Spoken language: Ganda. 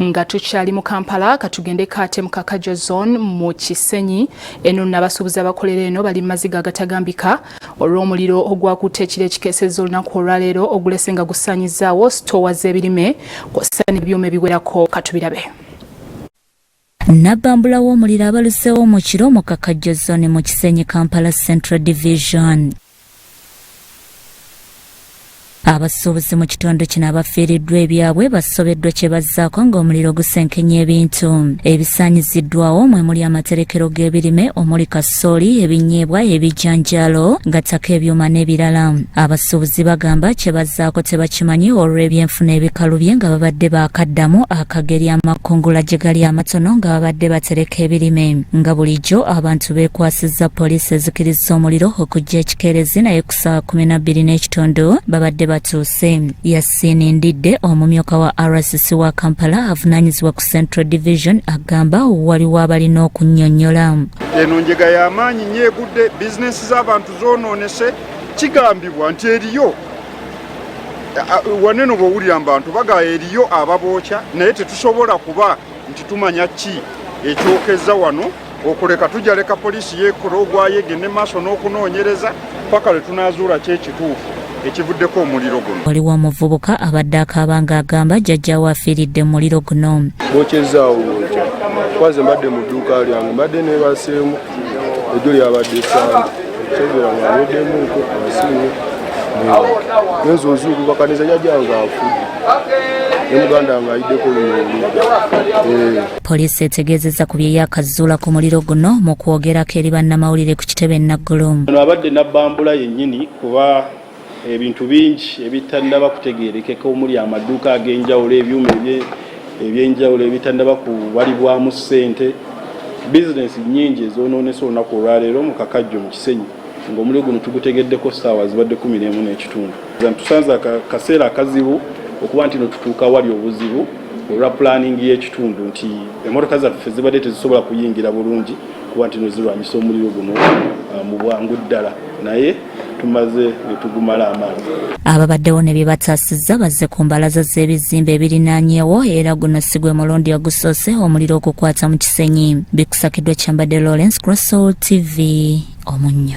Nga tukyali mu Kampala, katugende kaate mu Kakajo Zone mu Kisenyi. Eno n'abasuubuzi abakolera eno bali mu maziga agatagambika olw'omuliro ogwakutte ekiro ekikeesezza olunaku olwaleero, ogulese nga gusaanyizaawo sitoowa z'ebirime kw'ossa n'ebyuma ebiwerako. Katubirabe. Nabbambula w'omuliro abaluseewo mu kiro mu Kakajjo Zone mu Kisenyi, Kampala Central Division. Abasuubuzi mu kitundu kino abafiiriddwa ebyabwe basobeddwa kye bazzaako ng'omuliro gusenkenya ebintu ebisaanyiziddwawo, mwe muli amaterekero g'ebirime omuli kasooli, ebinyeebwa, ebijanjaalo, gattako ebyuma n'ebirala. Abasuubuzi bagamba kye bazzaako tebakimanyi olw'ebyenfuna ebikalubye, nga babadde baakaddamu akageri amakungula gye gali amatono nga babadde batereka ebirime nga bulijjo. Abantu beekwasizza poliisi ezikiriza omuliro okujja ekikeerezi, naye ku ssaawa 12 n'ekitundu babadde batuuse. Yasiini Ndidde, omumyuka wa RCC wa Kampala avunaanyizibwa ku Central Division, agamba waliwo abalina okunnyonnyola. Eno njega y'amaanyi nnyo egudde, bizinensi z'abantu zoonoonese. Kigambibwa nti eriyo waneno bw'owulira mu bantu bagaa eriyo ababookya, naye tetusobola kuba nti tumanya ki ekyokeza wano. Okuleka tujja leka poliisi yeekola ogwayo, egende maaso n'okunoonyereza paka lwe tunaazuula ki ekituufu ekivuddeko omuliro guno. Waliwo omuvubuka abadde akaaba ng'agamba jjajjaawe afiiridde mu muliro guno. Bookyezaawo bwokya kwaze. Mbadde mu dduuka lyange, mbadde nebaseemu, ejjo lyabadde sande kyegera nga nweddemuuko asiimye nenza ozuukukakaniza jjajjange afudde ne muganda nga ayiddeko luno oludda. Poliisi etegeezezza ku bye yakazuula ku muliro guno mu kwogerako eri bannamawulire ku kitebe Naggulu. Ono abadde nabbambula yennyini, kuba ebintu bingi ebitannaba kutegeerekeka omuli amaduuka ag'enjawulo, ebyuma ebyenjawulo ebitannaba kubalibwamu ssente, bizinesi nnyingi ezoonoonese olunaku olwaleero mu Kakajjo mu Kisenyi, ng'omuliro guno tugutegeddeko ssaawa zibadde 11 n'ekitundu. Tusanze akaseera akazibu okuba nti no tutuuka wali obuzibu olwa planning y'ekitundu, nti emmotoka zaffe zibadde tezisobola kuyingira bulungi kuba nti no zirwanyisa omuliro guno mu bwangu ddala, naye tumaze ne tugumala amaanyi. Ababaddewo ne bye bataasizza bazze ku mbalaza z'ebizimbe ebirinaanyewo, era guno si gwe mulundi ogusoose omuliro okukwata mu Kisenyi. Bikusakiddwa Kyambadde Lawrence, Crossoul TV, Omunnyo.